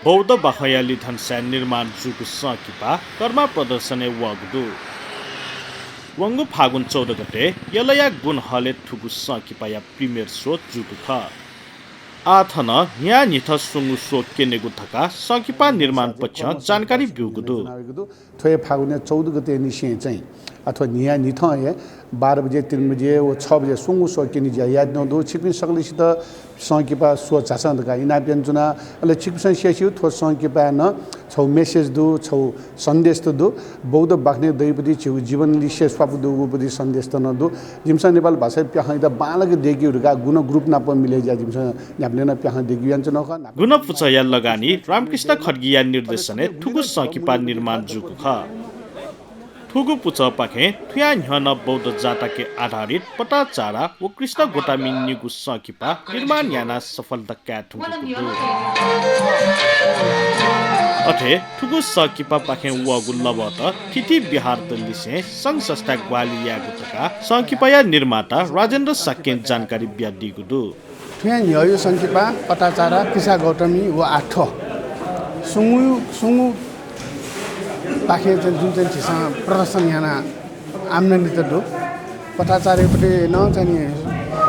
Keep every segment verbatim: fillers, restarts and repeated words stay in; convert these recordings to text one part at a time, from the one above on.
बौद्ध बाखंया लिधंसाय् निर्माण जूगु संकिपा कर्मा प्रदर्शनय् वःगु दु। वंगु फागुन चौध गते यलया गुण हलय् थुगु संकिपाया premiere show जूगु खः। आः थन न्हियान्हिथं स्वंगू show क्यनेगु धकाः संकिपा निर्माण पक्षं जानकारी ब्यूगु दु। थ्व हे फागुनया चौध गते निसें चाहिँ अथवा न्हियान्हिथं हे बाह्र बजे, तीन बजे व छ बजे स्वंगू show क्यने ज्या यायेत्यनागु दु। छिकपिं सकलेसित संकिपा show झासँ धकाः इनाप यानाच्वना। अले छिकपिन्सं स्यू, थ्व संकिपाय् नं छगू message दु, छगू सन्देश त दु। बौद्ध बाखनय् दइगु पति झीगु जीवन लिसे स्वापू दुगु पति सन्देश त नं दु। जिमिसं नेपाल भाषाया प्याखंयात बांलाक देकेगु धकाः गुण group नाप मिले जुयाः जिमिसं न्ह्याबलें नं प्याखं देकेगु यानाच्वनागु खः। गुण पुचःया लगानी रामकृष्ण खड्गीया निर्देशनय् थुगु संकिपा निर्माण जूगु खः। थुगु पुचःपाखें थुया न्ह्यः नं बौद्ध जातकय् आधारित पटाचारा व कृष्ण गोतामी निगू संकिपा निर्माण यानाः सफलता काये धुंकूगु दु। अथे थुगु संकिपापाखें वःगु लबःत थीथी बिहारत लिसें संघ संस्थाय् ग्वाहालि यायेगु धकाः संकिपाया निर्माता राजेन्द्र शाक्यं जानकारी बियादीगु दु। थुया न्ह्यःयु संकिपा, पटाचारा, कृष्ण गोतामी व आः थ्व। स्वंगू, स्वंगू पाखें चाहिँ जुन चाहिँ झीसं प्रदर्शन याना आम्दानी त दु। पटाचारापट्टि नं चाहिँ नि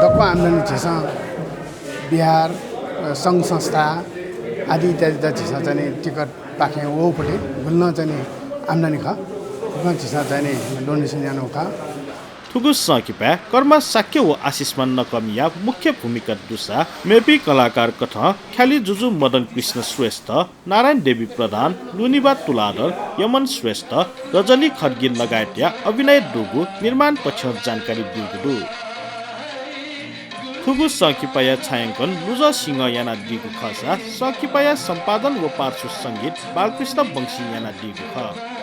दक्व आम्दानी झीसं बिहार, अ, संघ संस्था आदि इत्यादित झीसं चाहिँ नि टिकट पाखें वःपट्टि गुलि नं चाहिँ नि आम्दानी खः। उकं झीसं चाहिँ नि donation यानागु खः। थुगु संकिपाय् कर्मा शाक्य व आशिषमान नकःमिया मुख्य भूमिका दुसा मेपिं कलाकार कथं ख्यालि जुजु मदन कृष्ण श्रेष्ठ, नारायण देवी प्रधान, लुनिबा तुलाधर, यमन श्रेष्ठ, रजनी खड्गी लगायतया अभिनय दुगु निर्माण पक्षं जानकारी ब्यूगु दु। थुगु संकिपाया छायांकन लुजं सिंहं यानादीगु खःसा संकिपाया सम्पादन व पार्श्व संगीत बालकृष्ण वंशीं यानादीगु खः।